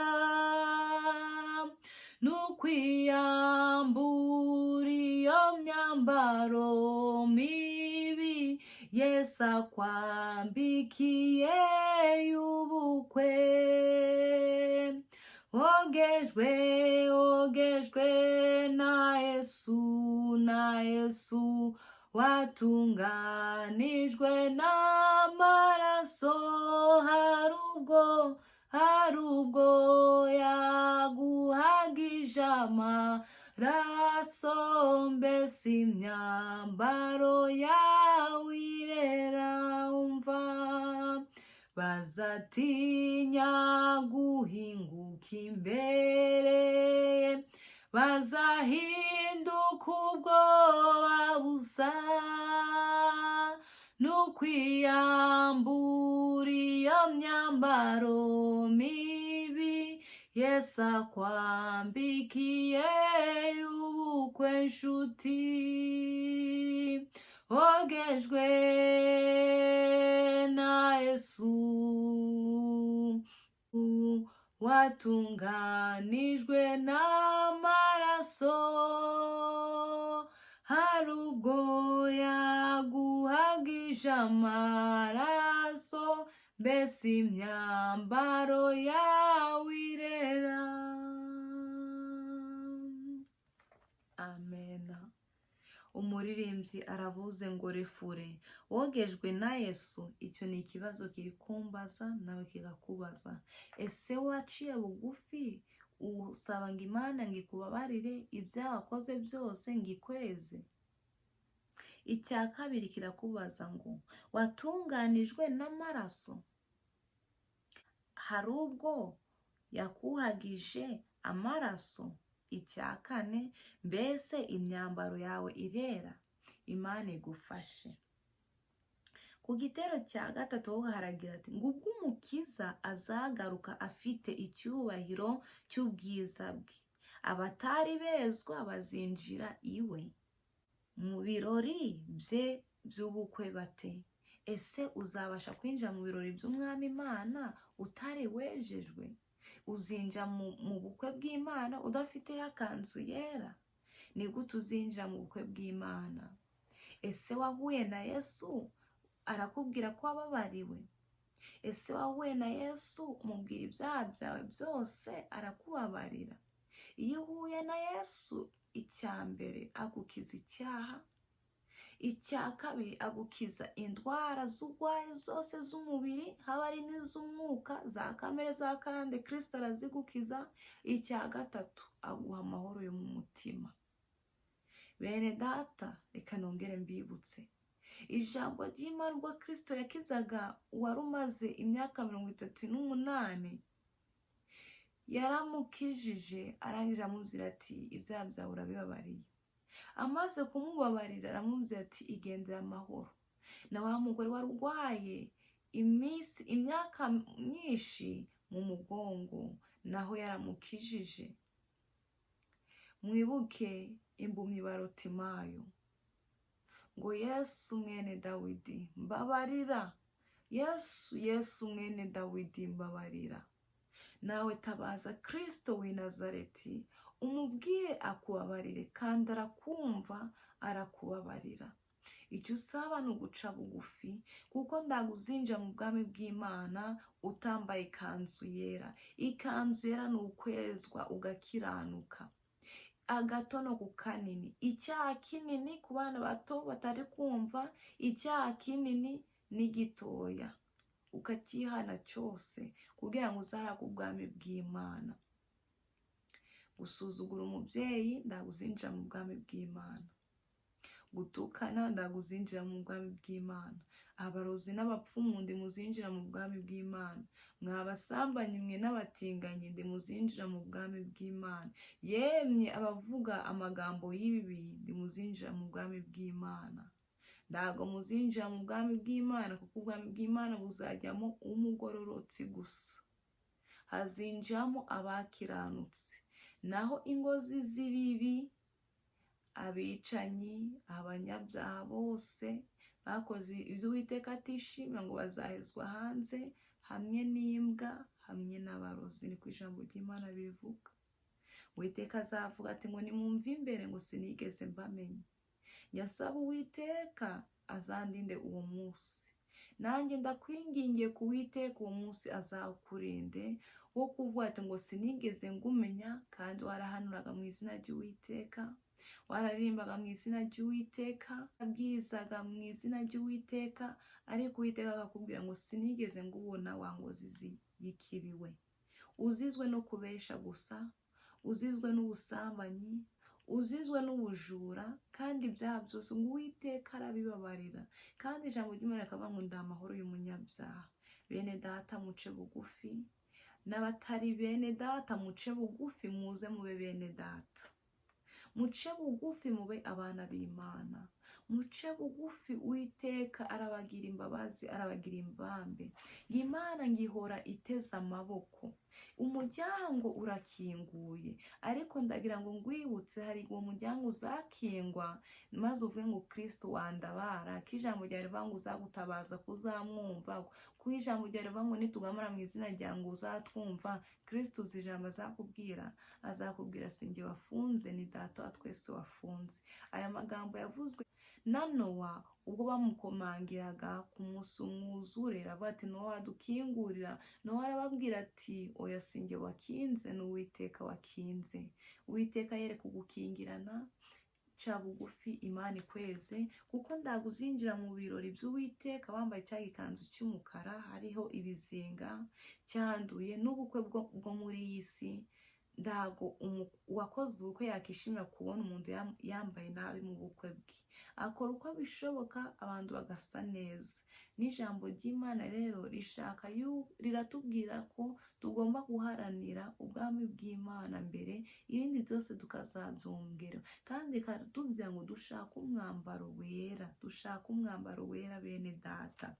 n'ukwiyambura iyo myambaro mibi Yesu akwambikiye y'ubukwe. Ogejwe, ogejwe na Yesu, na Yesu, watunganijwe n'amaraso. Hari ubwo, hari ubwo yaguhagije amaraso, mbese imyambaro yawe irera? Umva, bazatinya guhinguka imbere. Bazahinduka ubwoba busa, n'ukwiyambura iyo myambaro mibi Yesu akwambikiye ubukwe. Nshuti, wogejwe na Yesu, watunganijwe n'amaraso, hari ubwo yaguhagije amaraso, mbese imyambaro yawe irera? Amena. Umuririmbyi aravuze ngo: "Refure wogejwe na Yesu." Icyo ni ikibazo kiri kumbaza, nawe kikakubaza. Ese waciye bugufi usaba ngo Imana ngo ikubabarire ibyaha wakoze byose, ngo ikweze? Icya kabiri kirakubaza ngo: watunganijwe n'amaraso? Hari ubwo yakuhagije amaraso? Icya kane: mbese imyambaro yawe irera? Imana igufashe. Ku gitero cya gatatu ho haragira ati ngo: "Ubwo Umukiza azagaruka afite icyubahiro cy'ubwiza bwe, abatari bezwa bazinjira iwe mu birori bye by'ubukwe bate?" Ese uzabasha kwinjira mu birori by'Umwami Imana utari wejejwe? Uzinjira mu bukwe bw'Imana udafite akanzu yera? Ni gute uzinjira mu bukwe bw'Imana? Ese wahuye na Yesu, arakubwira ko wababariwe? Ese wahuye na Yesu, umubwira ibyaha byawe byose, arakubabarira? Iyo uhuye na Yesu, icya mbere agukiza icyaha, icya kabiri agukiza indwara z'urwaye zose z'umubiri, haba ari n'iz'umwuka, za kamere, za karande, Kirisito arazigukiza. Icya gatatu aguha amahoro yo mu mutima. Bene data, reka nongere mbibutse ijambo ry'Imana. Ubwo Kirisito yakizaga uwari umaze imyaka 38, yaramukijije, arangije aramubwira ati: "Ibyaha byawe urabibabariye." Amaze kumubabarira, aramubwira ati: "Igendera amahoro." Na wa mugore wari urwaye iminsi, imyaka myinshi mu mugongo, naho yaramukijije. Mwibuke impumyi Barutimayo ngo: "Yesu mwene Dawidi, mbabarira. Yesu, Yesu mwene Dawidi, mbabarira." Nawe tabaza Kirisito w'i Nazareti, umubwire akubabarire, kandi arakumva, arakubabarira. Icyo usaba ni uguca bugufi, kuko ntabwo uzinjira mu bwami bw'Imana utambaye ikanzu yera. Ikanzu yera ni ukwezwa ugakiranuka, agato no ku kanini, icyaha kinini ku bana bato batari kumva, icyaha kinini n'igitoya ukacyihana cyose, kugira ngo uzarage ubwami bw'Imana. Gusuzugura umubyeyi, ntabwo uzinjira mu bwami bw'Imana. Gutukana, ntabwo uzinjira mu bwami bw'Imana. Abarozi n'abapfumu, ntimuzinjira mu bwami bw'Imana. Mwabasambanyi mwe n'abatinganyi, ntimuzinjira mu bwami bw'Imana. Yemwe abavuga amagambo y'ibibi, ntimuzinjira mu bwami bw'Imana. Ntabwo muzinjira mu bwami bw'Imana, kuko ubwami bw'Imana buzajyamo umugororotsi gusa, hazinjiramo abakiranutse, naho inkozi z'ibibi, abicanyi, abanyabyaha bose bakoze ibyo Uwiteka atishimira, ngo bazahezwa hanze hamwe n'imbwa, hamwe n'abarozi. Ni ku ijambo ry'Imana bivuga. Uwiteka azavuga ati ngo: "Nimumve imbere," ngo "sinigeze mbamenya." Nyasaba Uwiteka azandinde uwo munsi. Nanjye ndakwingingiye ku Uwiteka, uwo munsi azawukurinde, wo kuvuga ati ngo: "Sinigeze ngumenya," kandi warahanuraga mu izina ry'Uwiteka, wararirimbaga mu izina ry'Uwiteka, wabwirizaga mu izina ry'Uwiteka, ariko Uwiteka akakubwira ngo: "Sinigeze ngubona, wa nkozi y'ikibi we." Uzizwe no kubesha gusa, uzizwe n'ubusambanyi, uzizwe n'ubujura, kandi ibyaha byose ngo Uwiteka arabibabarira. Kandi ijambo ry'Imana rikavuga ngo: "Ndi amahoro y'umunyabyaha." Bene data, muce bugufi, n'abatari bene data muce bugufi, muze mube bene data. Muce bugufi mube abana b'Imana, muce bugufi. Uwiteka arabagira imbabazi, arabagira imbambe. Imana ngihora iteze amaboko, umuryango urakinguye. Ariko ndagira ngo ngwibutse, hari uwo muryango uzakingwa maze uvuge ngo: "Kirisito wandabara," ko ijambo ryawe rivuga ngo uzagutabaza kuzamwumva, ko ijambo ryawe rivuga ngo nitugamara mu izina ryawe ngo uzatwumva. Kirisito uzi ijambo azakubwira? Azakubwira: "Sinjye wafunze, ni Data wa twese wafunze." Aya magambo yavuzwe na Nowa ubwo bamukomangiraga ku munsi umwuzure. Aravuga ati: "Nowa, wadukingurira?" Nowa arababwira ati: "Oya, sinjye wakinze, ni Uwiteka wakinze." Uwiteka yereka ugukingirana. Ca bugufi, Imana ikweze, kuko ndago uzinjira mu birori by'Uwiteka wambaye cya gikanzu cy'umukara hariho ibizinga, cyanduye n'ubukwe bwo muri iyi si. Ndago uwakoze ubukwe yakishimira kubona umuntu yambaye nabi mu bukwe bwe. Akora uko bishoboka abantu bagasa neza. N'ijambo ry'Imana rero rishaka, riratubwira ko tugomba guharanira ubwami bw'Imana mbere, ibindi byose tukazabyongera. Kandi rikatubwira ngo dushake umwambaro wera, dushake umwambaro wera. Bene Data,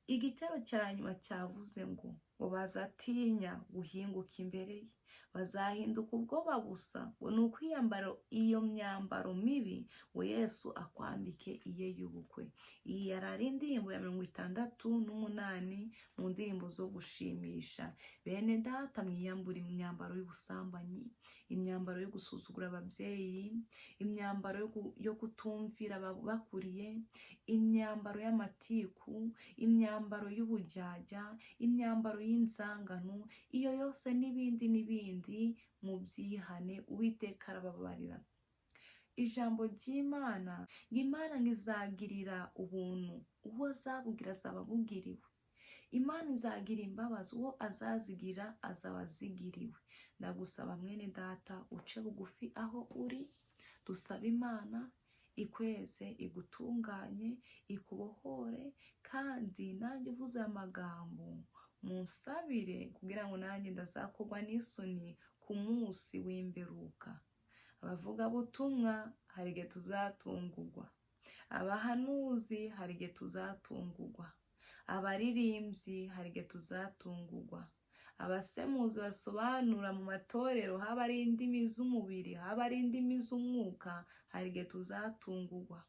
igitero cya nyuma cyavuze ngo bazatinya guhinguka imbere ye, bazahinduka ubwoba busa. Ngo ni ukwiyambara iyo myambaro mibi, ngo Yesu akwambike iye y'ubukwe. Iyi yari ari indirimbo ya 68 mu ndirimbo zo gushimisha. Bene Data, mwiyambura imyambaro y'ubusambanyi, imyambaro yo gusuzugura ababyeyi, imyambaro yo kutumvira ababakuriye, imyambaro y'amatiku, imyambaro y'ubujyajya, imyambaro y'inzangano, iyo yose n'ibindi n'ibindi, mubyihane. Uwiteka arababarira. Ijambo ry'Imana ngo Imana ngo izagirira ubuntu uwo azabugira, azaba abugiriwe. Imana izagira imbabazi uwo azazigira, azaba azigiriwe. Ndagusaba mwene Data, uce bugufi aho uri, dusaba Imana ikweze, igutunganye, ikubohore. Kandi nanjye uvuze aya magambo, munsabire kugira ngo nanjye ndazakorwa n'isoni ku munsi w'imperuka. Abavugabutumwa hari igihe tuzatungurwa, abahanuzi hari igihe tuzatungurwa, abaririmbyi hari igihe tuzatungurwa, abasemuzi basobanura mu matorero, haba ari indimi z'umubiri, haba ari indimi z'umwuka, hari igihe tuzatungurwa,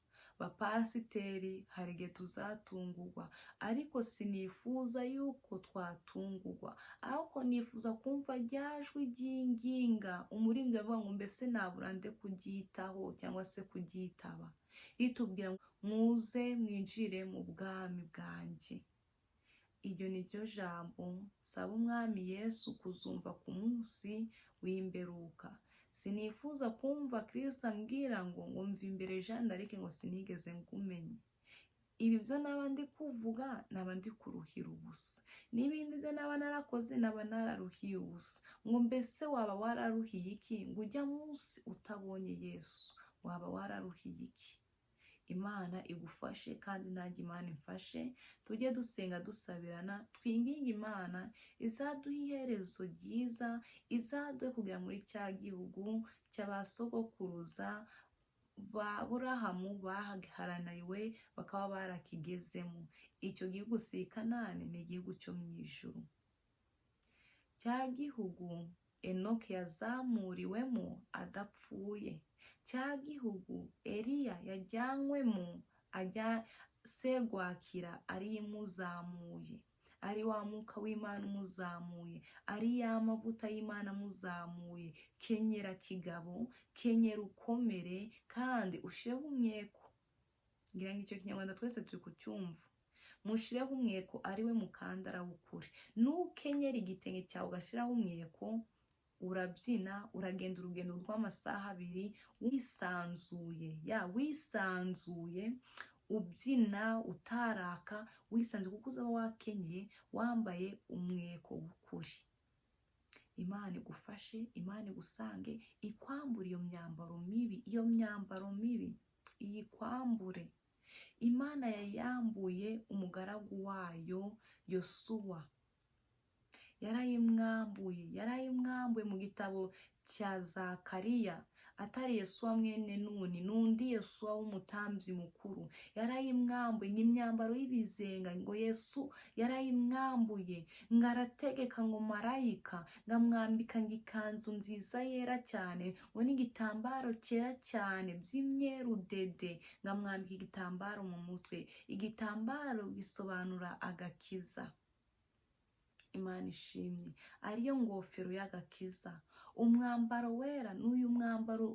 bapasiteri hari igihe tuzatungurwa. Ariko sinifuza yuko twatungurwa, ahubwo nifuza kumva rya jwi ry'inginga umuririmbyi avuga ngo: "Mbese nabura nde kuryitaho cyangwa se kuryitaba?" Ritubwira ngo: "Muze mwinjire mu bwami bwanjye." Iryo ni ryo jambo saba Umwami Yesu kuzumva ku munsi w'imperuka. Sinifuza kumva Kirisito ambwira ngo mva imbere Jeanne d'Arc, ngo sinigeze ngumenye. Ibi byo naba ndi kuvuga, naba ndi kuruhira ubusa, n'ibindi byo naba narakoze, naba nararuhiye ubusa. Ngo mbese waba wararuhiye iki? Ngo ujya munsi utabonye Yesu, waba wararuhiye iki? Imana igufashe, kandi nanjye Imana imfashe. Tujye dusenga, dusabirana, twinginge Imana izaduha iherezo ryiza, izaduhe kugera muri cya gihugu cy'abasogokuruza ba Burahamu baharaniriwe bakaba barakigezemo. Icyo gihugu si i Kanani, ni igihugu cyo mu ijuru, cya gihugu Enoki yazamuriwemo adapfuye, cya gihugu Eliya yajyanywemo ajya segwakira ari imuzamuye, ari wa mwuka w'Imana umuzamuye, ari ya mavuta y'Imana amuzamuye. Kenyera kigabo, kenyera ukomere, kandi ushireho umweko. Ngira ngo icyo Kinyarwanda twese turi kucyumva. Mushireho umweko, ari we mukandara w'ukuri. Nukenyera igitenge cyawe ugashyiraho umweko, urabyina, uragenda urugendo rw'amasaha 2 wisanzuye, ya wisanzuye, ubyina utaraka, wisanzuye, kuko uzaba wakenyeye, wambaye umweko w'ukuri. Imana igufashe, Imana igusange, ikwambure iyo myambaro mibi, iyo myambaro mibi iyikwambure. Imana yayambuye umugaragu wayo Yosuwa, yarayimwambuye, yarayimwambuye. Mu gitabo cya Zakariya Atari Yesuwa mwene Nuni, n'undi Yesuwa w'umutambyi mukuru. Yarayimwambuye n'imyambaro y'ibizenga, ngo Yesu yarayimwambuye, ngo arategeka ngo marayika ngo amwambika ngo ikanzu nziza yera cyane, ngo n'igitambaro cyera cyane by'imyeru dede, ngo amwambika igitambaro mu mutwe. Igitambaro gisobanura agakiza. Imana ishimye, ariyo ngofero y'agakiza. Umwambaro wera n'uyu mwambaro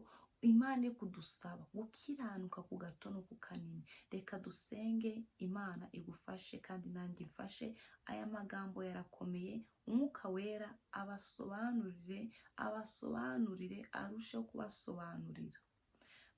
Imana iri kudusaba gukiranuka ku gato no ku kanini. Reka dusenge, Imana igufashe kandi nanjye imfashe. Aya magambo yarakomeye. Umwuka Wera abasobanurire, abasobanurire, arusheho kubasobanurira.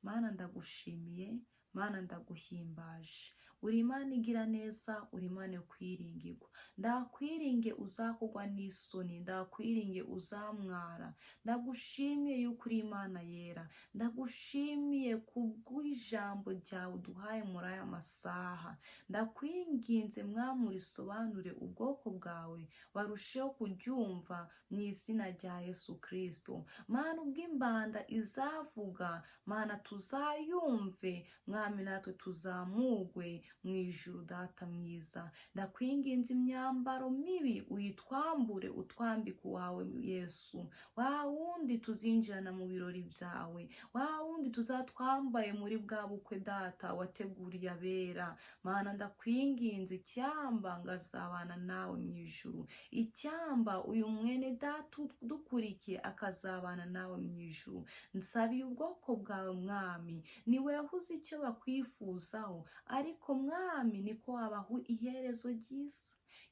Mana, ndagushimiye. Mana, ndaguhimbaje. Uri Imana igira neza, uri Imana yo kwiringirwa. Ndakwiringe uzakugwa n'isoni, ndakwiringe uzamwara. Ndagushimiye yuko uri Imana yera. Ndagushimiye kubw'ijambo ryawe uduhaye muri aya masaha. Ndakwinginze, Mwami, urisobanure ubwoko bwawe barusheho kuryumva mu izina rya Yesu Kirisito. Mana, ubw'imbanda izavuga, Mana, tuzayumve, Mwami, natwe tuzamugwe mu ijuru. Data mwiza, ndakwinginze, imyambaro mibi uyitwambure, utwambike uwawe Yesu, wa wundi tuzinjirana mu birori byawe, wa wundi tuzatwambaye muri bwa bukwe Data wateguriye abera. Mana, ndakwinginze, icyamba ngazabana nawe mu ijuru, icyamba uyu mwene Data udukurikiye akazabana nawe mu ijuru. Nsabiye ubwoko bwawe, Mwami, niwe yahuze icyo bakwifuzaho, ariko Mwami, niko wabaha iherezo ryiza.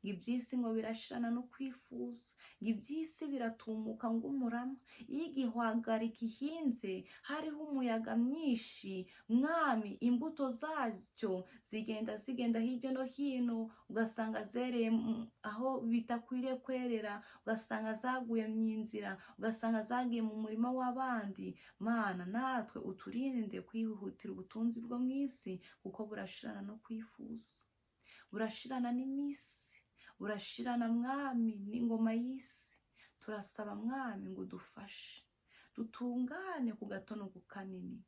Ngo iby'isi ngo birashirana no kwifuza, ngo iby'isi biratumuka ng'umurama. Iyo igihwagari gihinze hariho umuyaga mwinshi, Mwami, imbuto zacyo zigenda zigenda hirya no hino, ugasanga zereye aho bitakwiriye kwerera, ugasanga zaguye mu inzira, ugasanga zagiye mu murima w'abandi. Mana, natwe uturinde kwihutira ubutunzi bwo mu isi, kuko burashirana no kwifuza, burashirana n'iminsi, burashirana, Mwami, n'ingoma y'isi. Turasaba, Mwami, ngo udufashe dutungane ku gato no ku kanini,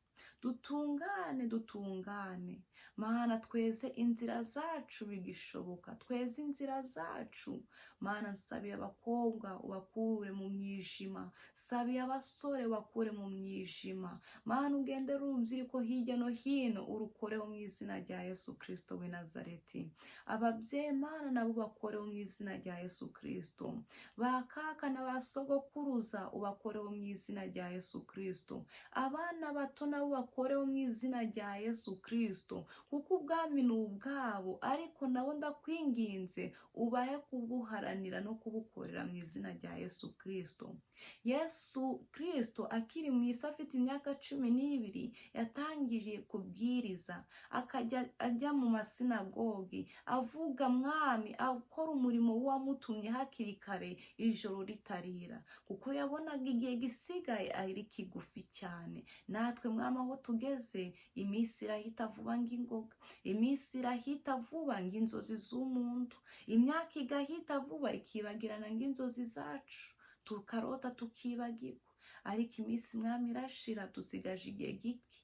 dutungane, dutungane. Mana, tweze inzira zacu bigishoboka, tweze inzira zacu. Mana, nsabiye abakobwa, ubakure mu mwijima. Sabiye abasore, ubakure mu mwijima. Mana, ugendere urubyiruko hirya no hino, urukoreho mu izina rya Yesu Kirisito w'i Nazareti. Ababyeyi, Mana, nabo bakoreho mu izina rya Yesu Kirisito. Ba kaka na ba sogokuruza, ubakoreho mu izina rya Yesu Kirisito. Abana bato nabo bakoreho mu izina rya Yesu Kirisito, kuko ubwami ni ubwabo. Ariko nabo ndakwinginze, ubahe kubuharanira no kubukorera mu izina rya Yesu Kirisito. Yesu Kirisito akiri mu isi, afite imyaka 12, yatangiriye kubwiriza, akajya ajya mu masinagogi avuga, Mwami, akora umurimo w'uwamutumye hakiri kare, ijoro ritarira, kuko yabonaga igihe gisigaye ari kigufi cyane. Natwe, Mwami, aho tugeze, iminsi irahita vuba ng'ingoga, iminsi irahita vuba ng'inzozi z'umuntu, imyaka igahita vuba ikibagirana ng'inzozi zacu, tukarota tukibagirwa. Ariko iminsi, Mwami, irashira, dusigaje igihe gike.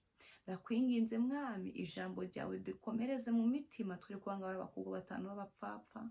Ndakwinginze, Mwami, ijambo ryawe dukomereze mu mitima. Turi kubanga abakobwa batanu b'abapfapfa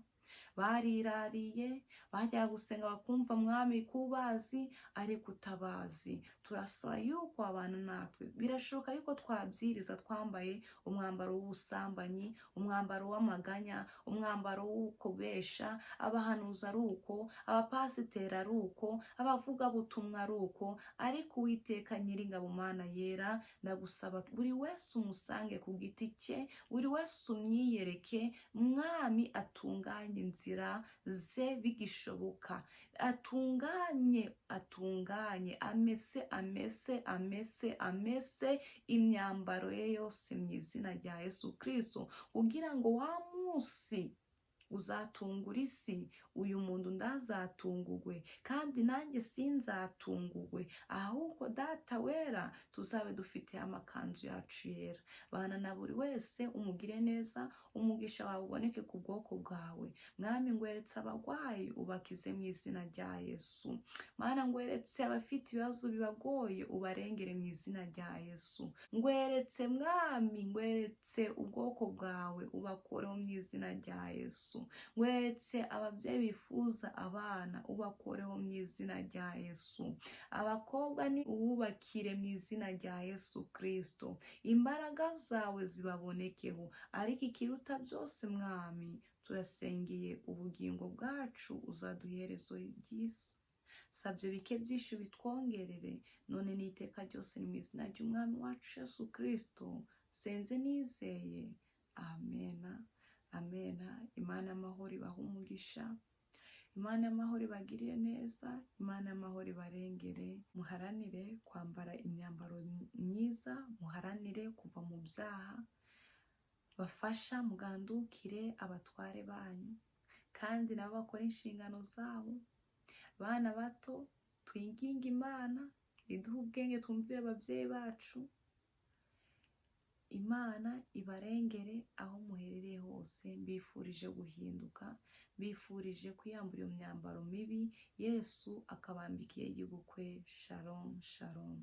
barirariye, bajya gusenga bakumva, Mwami, kubazi ariko utabazi. Turasaba yuko abantu natwe birashoboka yuko twabyiriza twambaye umwambaro w'ubusambanyi, umwambaro w'amaganya, umwambaro w'ukubesha. Abahanuzi ari uko, abapasiteri ari uko, abavugabutumwa ari uko. Ariko Uwiteka Nyiringabo, Mana yera, ndagusaba buri wese umusange ku giti cye, buri wese umwiyereke, Mwami, atunganye inzira ze bigishoboka, atunganye, atunganye, amese, amese, amese, amese imyambaro ye yose mu izina rya Yesu Kirisito, kugira ngo wa munsi Uzatungura isi, uyu muntu ndazatungugwe, kandi nanjye sinzatungugwe, ahubwo Data wera, tuzabe dufite amakanzu yacu yera. Bana na buri wese, umugire neza, umugisha wawe uboneke ku bwoko bwawe. Mwami, ngweretse abarwayi, ubakize mu izina rya Yesu. Mana, ngweretse abafite ibibazo bibagoye, ubarengere mu izina rya Yesu. Ngweretse, Mwami, ngweretse ubwoko bwawe, ubakoreho mu izina rya Yesu. Ngweretse ababyeyi bifuza abana, ubakoreho mu izina rya Yesu. Abakobwa ni ububakire mu izina rya Yesu Kirisito. Imbaraga zawe zibabonekeho. Ariko ikiruta byose, Mwami, turasengeye ubugingo bwacu, uzaduha iherezo ryiza. Sabye bike byinshi, bitwongerere none n'iteka ryose. Ni mu izina ry'Umwami wacu Yesu Kirisito senze nizeye, amena, amena. Imana y'amahoro ibahe umugisha, Imana y'amahoro ibagirire neza, Imana y'amahoro ibarengere. Muharanire kwambara imyambaro myiza, muharanire kuva mu byaha. Bafasha, mugandukire abatware banyu, kandi nabo bakore inshingano zabo. Bana bato, twinginge Imana iduhe ubwenge, twumvire ababyeyi bacu. Imana ibarengere aho muherereye hose. Mbifurije guhinduka, mbifurije kwiyambura iyo myambaro mibi, Yesu akabambika iy'ubukwe. Shalom, shalom.